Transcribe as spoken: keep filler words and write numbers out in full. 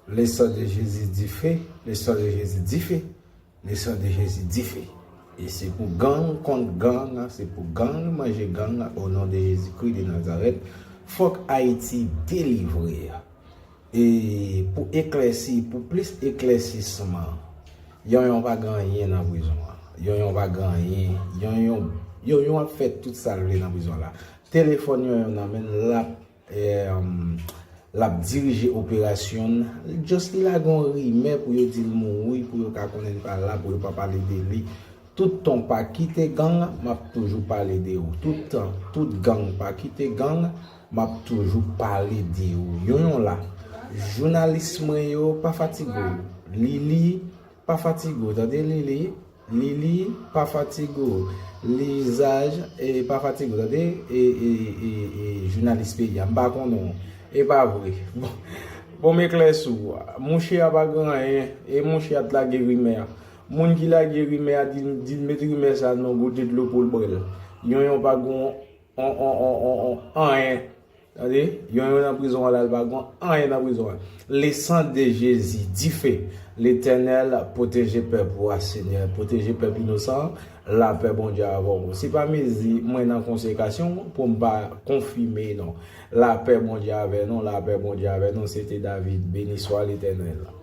Le sang de Jésus dife, le sang de Jésus dife, le sang de Jésus dife. E se pou gang kont gang, se pou gang manje gang, o non de Jezikri de Nazarèt, fòk Ayiti delivre. E pou eklèsi, pou plis eklèsisman, Yonyon pa gen anyen nan prizon an. Yonyon pa gen anyen. Yonyon, Yonyon ap fè tout sa l vle nan prizon la. Telefòn Yonyon nan men l, l ap, l ap dirije operasyon l. Just li lage yon rimè pou yo di l mouri, pou yo ka konnen l pa la, pou yo pa pale de li. Tout tan w pa kite gang, m ap toujou pale de ou. Tout tan, tout gang pa kite gang, m ap toujou pale de ou. Yonyon la. Jounalis mwen yo, pa fatige w. Lili, pa fatige w, tande Lili. Lili, pa fatige w. Lizaj, e pa fatige w, tande. E, e, e, e jounalis peyi a, m pa konnen w. E pa vre. Bon, bon, m eklè sou ou. Mouche a pa gen anyen. E mouche a t lage rimè a. Moun ki lage rimè a di, di l met rimè sa nan goute dlo pou l bwè l. Yonyon pa gen on, on, on, on, on, on, anyen. Tande? Yonyon nan prizon an la, l pa gen anyen nan prizon an. Le sang de Jésus, dife. Letènèl, pwoteje pèp ou a, Senyè. Pwoteje pèp inosan an. Lapè Bondye avè w. Se pa mezi mwen nan konsekrasyon pou m pa konfime non. Lapè Bondye avè nou, lapè Bondye avè nou. Se te David. Beni swa Letènèl.